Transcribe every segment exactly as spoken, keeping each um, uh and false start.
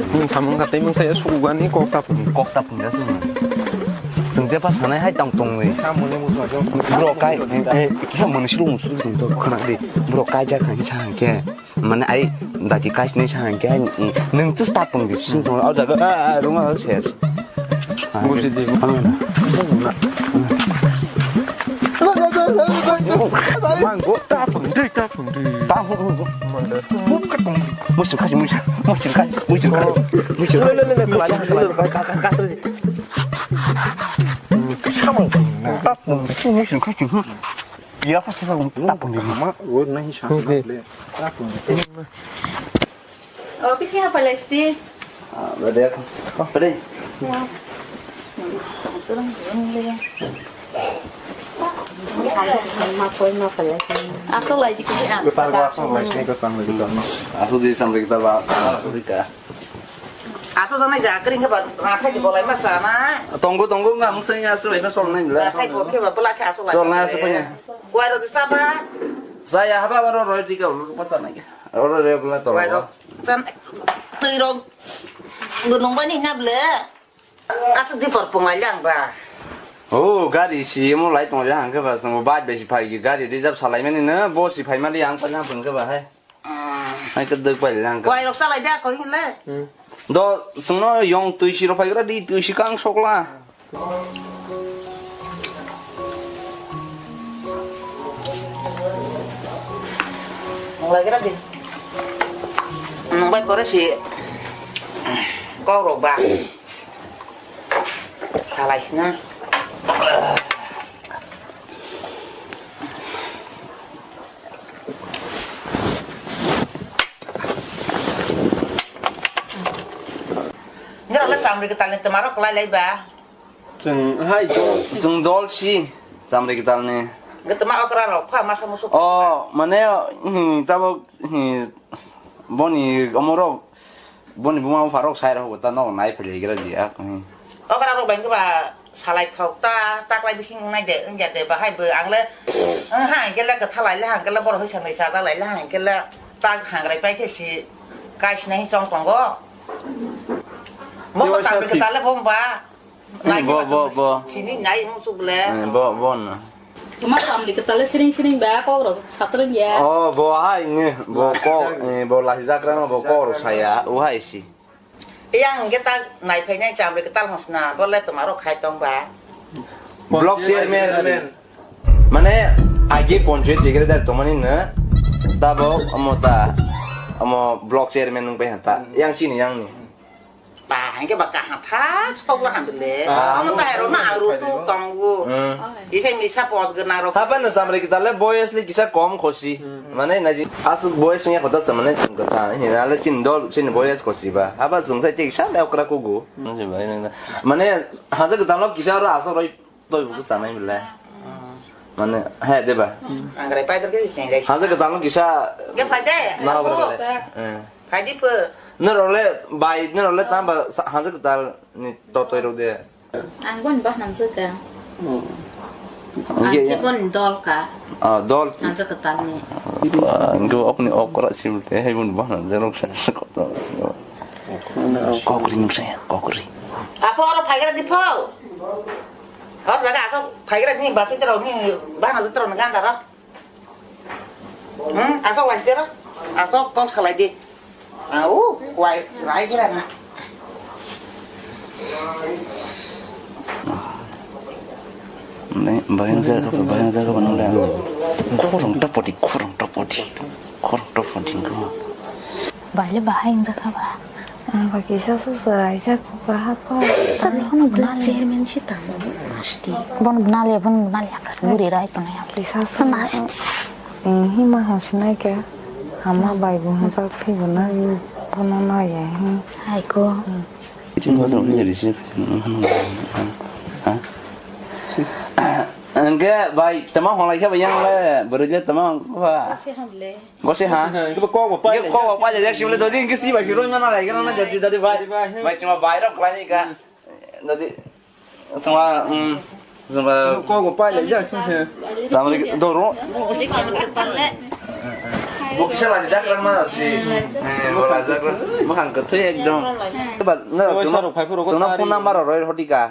Nwng samung kha tei mung saya sukugani kok ta phung. Kok ta phung da chwng. Chwng je pa sanai hai tang tong ni. Bro kai, eh, eh, kisa mani suru musuru tong to khana di. Bro kai ja kan sa ke. Mane ai dati kai ni sa ke. Nwng tu sta phung di sing tong. Au da ga, ah, ah, rung ah, ses. Busi di. Mang go ta phung di, ta phung di. Ta phung. Mang da. Musul kasi, musul, musul kasi, musul kasi, musul kasi. Lo, lo, lo, lo, kepala, kepala. Musul kasi. Ya, pasti kamu tapung di rumah. Oh, nahi sana le. Tapung. Oh, pisi apa lesti? Ah, berarti aku. Oh, berarti. Ya. Turun, turun, turun. Asal lagi kita. Kita tahu asal lagi kita. Aku di sampai kita lah. Aku di kah. Aso janai ja kring khe ba rathai di bolai ma sana. Tongo, tongo, nga mung sanya aso bai ma sol nai bla. Rathai bo khe ba bla khe aso lai. Sol nai aso panya. Kuai ro di saba. Saya haba ba ro ro di ka ro pa sana ke. Ro ro re bla to. Kuai ro. San tui ro. Gunung ba ni na ble. Aso di por pung lai lang ba. Oh, gari si mo lai tong lai hang ke ba sang ba bai si phai gari di jab salai mani na bo si phai mali ang pa na pung ke ba hai. Hai ka dwk pai lang ka. Wai rok salai da ko hin le. Do sungno yong twi si rok phai gra di twi si kang sokla. Nong lai gra di. Nong bai pore si kok rok ba. Salai sina. Nirok le chamri kwtal ni twma rok kwlai lai ba. Chwng hai dol. Chwng dol si chamri kwtal ni. Nge twma okra rok pha masa musu. O mane hmm, tabok hmm, boni omorok boni buma bupha rok sai rok ta nok nai phai gra di ak. Hmm. Okra rok bang ba. Salai thok ta, taklai bising wngnai de, wngya de, bahai bo ang le, wng ha hingke le kwtha lai le, hingke le borok hoi sangnai chajak lai le, hingke le tak hangrai pai khe si kai sinai chong tongo. Mo ko chamri kwtal le bo ba. Nai bo, bo, bo. Sini nai mo suk le. Eh, bo, bo na. Tuma chamri kwtal le siring siring ba kok rok satrung ya. Oh, bo hai nge, bo ko, eh, bo lasi jakra no bo kok rok saya, u hai si. Yang hingke tak nai phainai chamri kwtal hosna, bo le twma rok khai tong ba. Block chairman. Mane age ponchayat secretary tongmani no tabo omo ta omo block chairman nung pai hata yang sini yang ni. Ba hingke ba kaham thak sok la ham bile. Omo ta ero na aru tu tong bu. Isai misa pod gana rok. Haba no chamri kwtal le boyes le kisa kom khosi. Mane naji asuk boyes nya kota samane sung kota. Hina le sin dol sin boyes khosi ba. Haba sung sai tik sa le okra kugu. Mane hada kwtal lo kisa ro asok roi. Toi buku sanai bile. Mane, he, deba. Angrai pai terke sing gai. Hanse ke talo kisa. Ge pai de. Na, abo. Pai di pe. Nerole bai nerole tamba hanse ke tal ni to toi rok de. Ang bon bah hanse ke. Ang ke bon dol ka. Ah, dol. Hanse ke tal ni. Ang ke apni okra sim te hai bon bah hanse rok sa. Kokri nung sa kokri. Apo oro phaigra di pho. Hor jaga asok phaigra ni basi tero ni bana tero ni ganda ro. Hmm, asok lai tero. Asok kok salai di. Au, wai, rai jira na. Bayang jaga, bayang jaga mana le. Kurang dapati, kurang dapati, kurang dapati. Baile bahai wngjakha ba? Ang ba kisa se chwraijak kha ba. Tabuk no block chairman se tamo nasti. Bon bwnal ya, bon bwnal ya. Buri rai tongo ya. Kisa se nasti. Ehi ma hwnsinai khe. Ama bai bo hwnjak thwibo na. Bono nai ya hi. Hai ko. Hingke bai tama honglai khe ba yang le. Bwrwi le tama hongkha. Gosi ha? Gosi ha, hingke bo kok bo pailai jak. Kok bo pailai jak, sibole dodi hingke si bai, si roi mana lai, gana na jadi dadi bai. Bai, bai, bai, chuma bai rok lai ni ka. Dadi, chuma, um, chuma. Kok bo pailai jak, si ha. Samri doro. Bo kisa laijak rang ma si. Eh, bo laijak rang. Mohang kwthwi ekdom. Ba, no, Oi, chwngno, sarok phai phuru chwngno kari. Phone number roi hodi ka.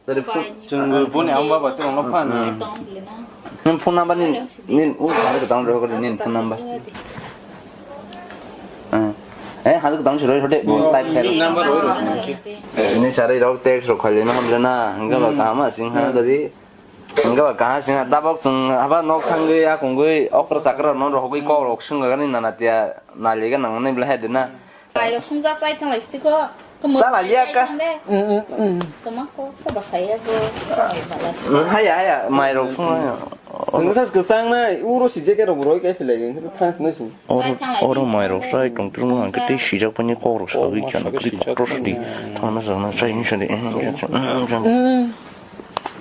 Dari phone. Chwngbo boni ang baba tongno phan. Hmm. Nini phone number ni, ni, u, hadi ka tang roi hodi nini phone number. Eh, eh, hadi ka tang roi hodi. Bo type phai. Number roi roi. Ni sari rok text rok khailai na hamle na. Hingga ba kaham asing ha dari. Hingke ba kaha singha tabok chwng haba nok thangwi akungwi okra chakra no rohogwi kok rok swngagani nana tia naliga nangmani bwlai hai de na. Kairok sumjak chai thanglai sitiko. Chala liya ka. Toma kok sa basai ya bo. Haya haya mai rok sung. Sung sa kwchang nai uro si jeke rok roi kai philai ngi thang nai sung. Oro, oro mai rok sai tong tong hang kete sijak pani kok rok sagwi chana kri kok rok sidi thangna jana sai ni sadi.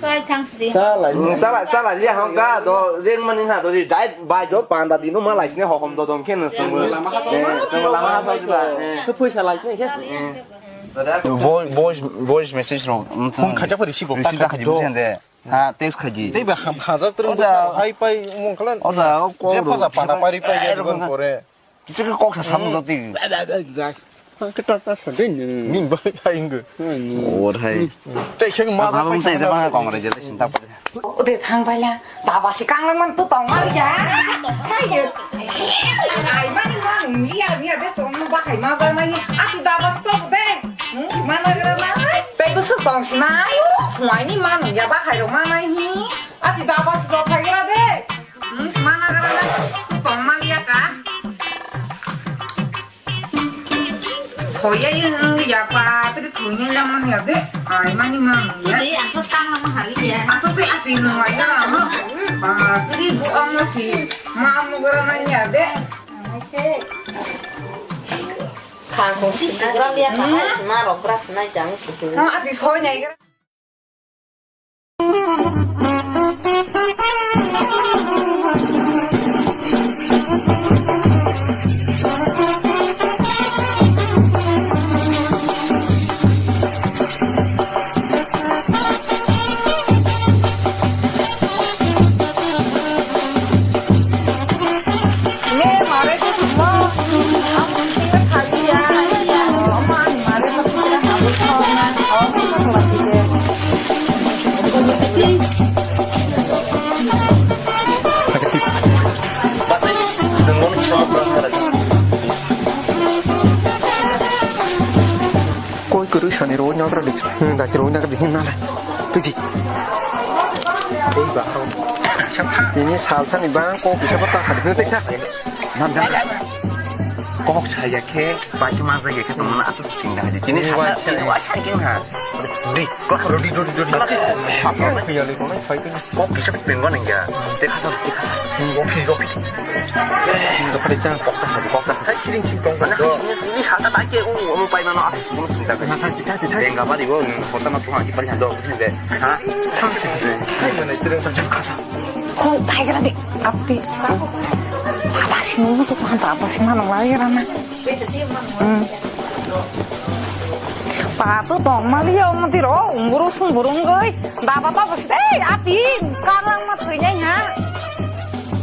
Chai thang sidi. Chala, chala, chala, liya hong ka, do, reng mani ha, do, di, dai, bai, do, panda, di, no, ma, lai, sini, ho, hom, do, dom, khe, no, sung, eh, sung, lama, ha, sa, ba, eh. Khe phaisa lai, khe, khe. Eh. Voice, voice, voice message rok. Phone khacha pha receive rok, receive ta khaji, bujen de. Ha, text khaji. Tei ba, ham, hajar terung. Oda. Hai pai, mong khalan. Oda, o, je phaja, panda, pari, pai, je, eh, pore. Kisa khe kok sa samung rok twi. Kita ta sa de ni. Ning bai hai ingo. Or hai. Tei seng ma. Apa bang sai bang congratulation ta. Ode thang bai la. Daba si kang lang man tu tong ma ya. Hai ye. Ai ma ni ma ni ya ni ya de tong ma ba hai ma ba ma ni. Ati daba si to de. Hmm, ma na gra ma. Pe bu su tong si na. Ayo. Mai ni ma ni ya ba hai ro ma na hi. Ati daba si to khai gra de. Hmm, si ma na gra na. Tu tong ma ya ka. Soya yung ya pa, tadi tuh yung yang mana ya, Dek? Ay, mani mana ya? Jadi, asal sekarang lama kali ya. Asal tuh asli nung aja lah, no? Ah, jadi bu ang si, ma ang mau gerang aja, Dek. Kang kong si si kali ya, kang si ma rok beras na jang si tu. Ah, ati soya ya. Koi kwrwi sani rw nyodra dik. Hmm, daki rw nyodra dik, hmm, nalai. Tuji. Tei ba. Tini salsani bang kok kisa pa ta khadi, hmm, teksa. Nam, nam. Kok saya khe, bai khe ma jagya khe tongmani aswk sing da hai. Tini salsa, tini wa sai khe ha. Di, kok rw di, rw di, rw di. Apa khe ya le kono sai khe. Kok kisa penggo nang ya. Te khasa, te khasa. Opi, opi. Dokari chang. Kok ta sa, kok ta sa. Hai kiring sing tong. Mana ini sata bai khe, oh, omo pai mano aswk sing tong. Thasi, thasi, thasi. Benga bari bo, hosa ma tuha ki pali hando, sing de. Ha? Hai mana tere ta jun khasa. Kok thai kena de, apti. Apa sih, nunggu tuh tuhan tak apa sih, mana lagi rana. Hmm. Patu tong mali ya, mati ro, umburu sumburu nggoi. Daba ta basi, eh, ati, karang ma thoi nyai ha.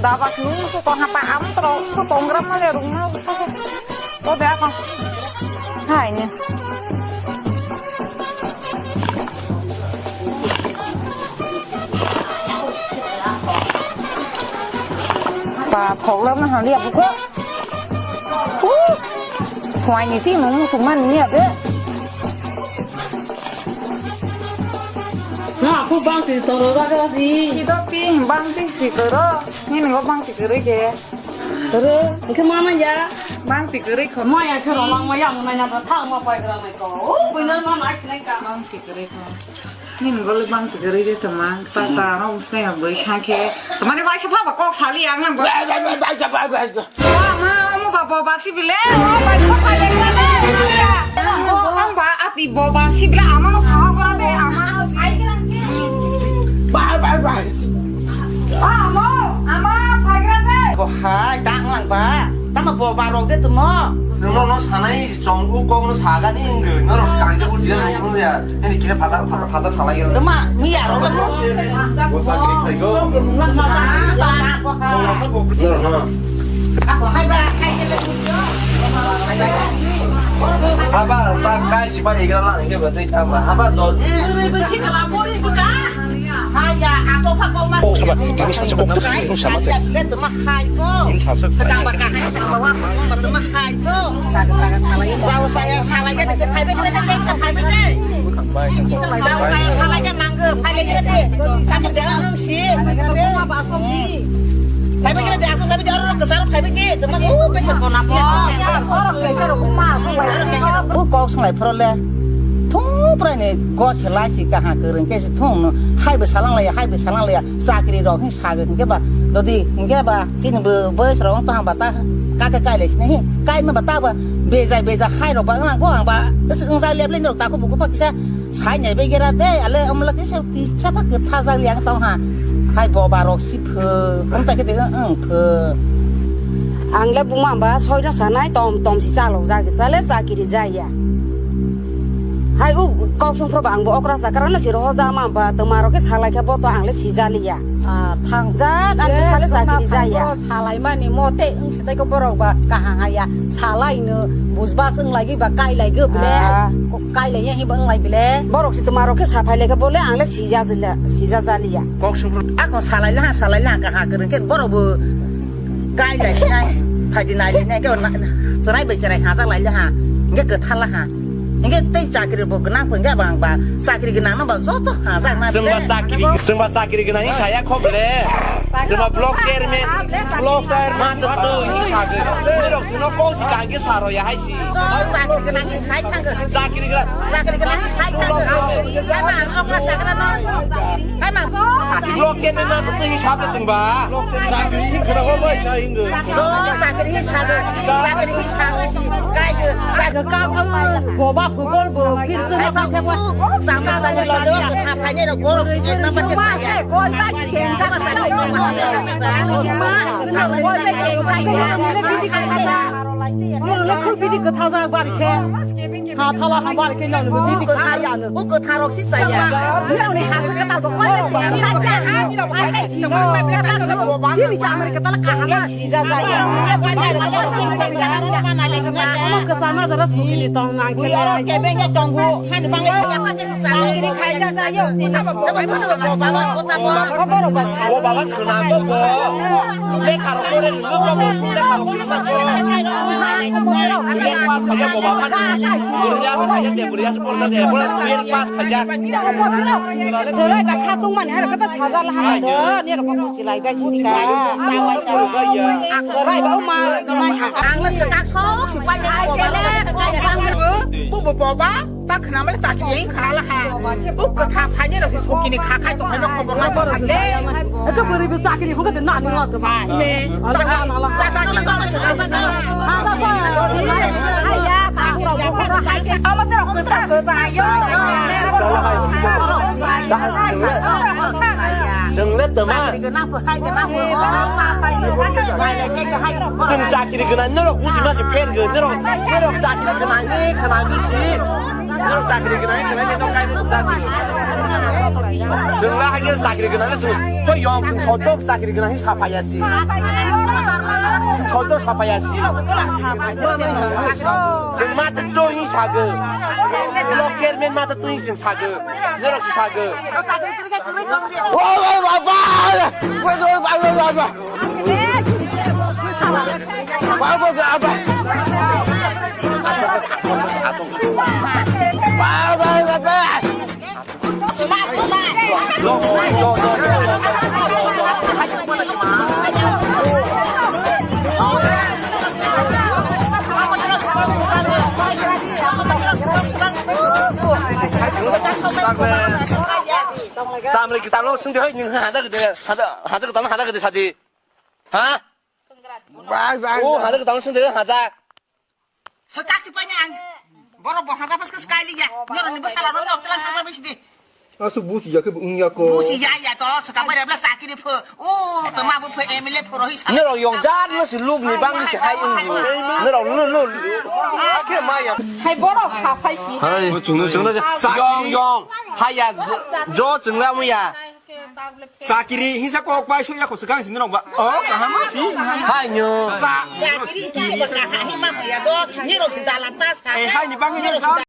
Daba sunu musu tong ha ta am tro, tu tong gram ma le rung na, to de ako. Hai ni. Pa phok lam na hali apu ko. Phwai ni si mung sung man ni ade. Na aku bang ti toro jaga di. Si do pi bang ti si toro. Ni ni bang ti kere je. Toro ke mana ya? Bang ti kere ko. Ma ya ke rolang ma ya ma na ba thang ma pai gra mai ko. O buinar ma ma sinai ka. Bang ti kere ko. Ning gol bang tigari de tama, ta ta no usne ya boi sangke. Tama de bai sa pha ba kok sali ang nang ba. Ba ma mo ba bo ba si bile, mo ba sa pha le ka de. Mo ang ba ati bo ba si bile ama no sa ha de ama no. Ba ba ba. Amo, ama phaigra de. Bo hai, tang lang ba. Tama bo ba rok de tumo. Chwngno no sanai, chwng u kok no sagani wngwi, norok swkang je bujiya nai wngya. Nini kisa phatar, phatar, phatar salai gana. Tama, mi ya rok no. Bo sakri phaigo. Norok no. Haba, ta kai si ba igra la nge ba tei ta ba. Haba do. Haya, aso pa ko ma. Oh, haba, ini saja kok terus ini sama saya. Ini saja. Sedang bakar, sedang bawa, sedang bakar. Jauh saya salah ya, nanti five minute, nanti five minute. Jauh saya salah ya, nangge, five minute. Sakit dah, si. Five minute, aku five minute, orang kesal five minute. Teman, oh, besar kau napa? Oh, kok sengai pro le. Thung prai ni gos lai si kaha kereng ke si thung no. Hai be salang lai, hai be salang lai. Chakri rok hin sago hinkhe ba, dodi hinkhe ba, chini bo boyes rok wng tong ba ta, kake kai lai sini hin, kai ma ba ta ba, bejai bejai hai rok ba wng bo ang ba, wng jai lep lai rok ta ko buku pa kisa, sai nai be gera de, ale amla kisa, kisa pa kwtha jak li ang tong ha, hai bo ba rok si pho, wng ta khe de wng pho. Ang le buma ba soi no sanai, tom tom si chalok jak, chale chakri jaya. Hai u kok song phro ba ang bo okra sakra no si roho ja ma ba, toma rok khe salai khe bo to ang le si jali ya. Ah, thang. Jat, ang je sale song sakiri thang jaya. Borok salai mani mo te wng sitai ko borok ba kaham haya. Salai no bujbas wng lagi ba kai lai go bile. Ah. Ko kai lai ya hi ba wng lai bile. Borok si toma rok khe saphai lai khe bole ang le sija jila, sija jali ya. Kok sung. Ako salai la, salai la kaham kwrwng khe borok bo kai lai sinai. Phaidi nai lai nai khe chwrai bai chwrai hajak lai la ha. Hingke kwthar la ha. Hingke tei chakri bo gwnang pho hingke bang ba chakri gwnang no ba joto hajak na. Chwng ba chakri, chwng ba chakri gwnang ni saya kho bole. Chwng ba block chairman. Block chairman. Ma to to ni sa ge. Ni rok chwng no ko si kang ge sa ro ya hai si. Chakri gwnang ni sai thang ge. Chakri gwnang. Chakri gwnang ni sai thang ge. Hai ma ang okra chakra no. Hai ma so. Block chairman na to to ni sa ge chwng ba. Chakri khana ho bai sa hing ge. So chakri sa ge. Chakri sa ge si kai ge. Boba phugol bo, kirsu na koi thebo. Koi ba si keng sa sa. Koi ba keng sa. Koi ba keng sa. Koi ba keng sa. Bidi kwthajak bari khe. Ha thala ha bari khe nang bidi khaya no. Bu kwtharok si chaya. Nang ni ha kwtal bo koi ba keng sa. Chini chamari kwtal kaham. Sija jaya. Omo kwchama jora sugini tong nang khe. Kebengya tongo, hani bangwi yapha khe sa. Kiri khaija jayo. Bo baba khwna bo bo. Lekha rok pore nungwi bo bo lekha rok sungna bo. Lekha rok sungna bo baba. Buriya sa khaija de, buriya sa porda de, buriya sa khaija. Serai ba khatung mani hara kapa sajal hamdo, ni rok ko silai ba sini ka. Serai ba ma nai ha. Ang le setak sok si pai ni ko ba. Bu bu bo ba, ta khna male ta ki khna la ha. Bu ka kha phai ni rok si soki ni kha khai to khai ba khobor na ko le. Eka bari bi chakri hoga de na ni la to ba. Ne. Ala ala ala. Chwng le tama. Chwng chakri gwnang norok busi ma se pher gwn norok, norok chakri gwnang ni khna ni si. Norok chakri gwnang ni khna se to kai norok chakri. Chwng la ha ge chakri gwnang ni chwng. Ko yong chwng sotok chakri gwnang ni sa phai ya si. Sotok sa phai ya si. Chwng ma to ni sa ge. Block chairman ma to ni chwng sa ge. Norok si sa ge. Oi, oi, baba! Oi, oi, baba, baba! Baba, baba! Baba, baba! Tamle kita lo sing de hai ning hada gede hada hada kita hada gede sadi. Ha? Bai bai. Oh, hada kita lo sing de hada. Sekak si panya ang. Boro bo hada pas ke sekali ya. Nyoro ni besala ro nyok telang hada bisi di. Asuk busi ya ke ung ya ko. Busi ya ya to sekak bai rabla sakini pho. Oh, tema bo pho M L A pho rohi sa. Nyoro yong dar lo si lub ni bang si hai ung. Nyoro lu lu. Ake maya. Hai boro sapai si. Hai. Chung chung. Yong yong. Hai ya. Jo chung la mu ya. Chakiri hisa kok pai suya ko swkang sini rok ba. Oh, kaham si. Hai nyo. Sa. Chakiri ka ba ka ha hi ma ya do. Ni rok si dalan ta sa. Eh, hai ni bangi ni.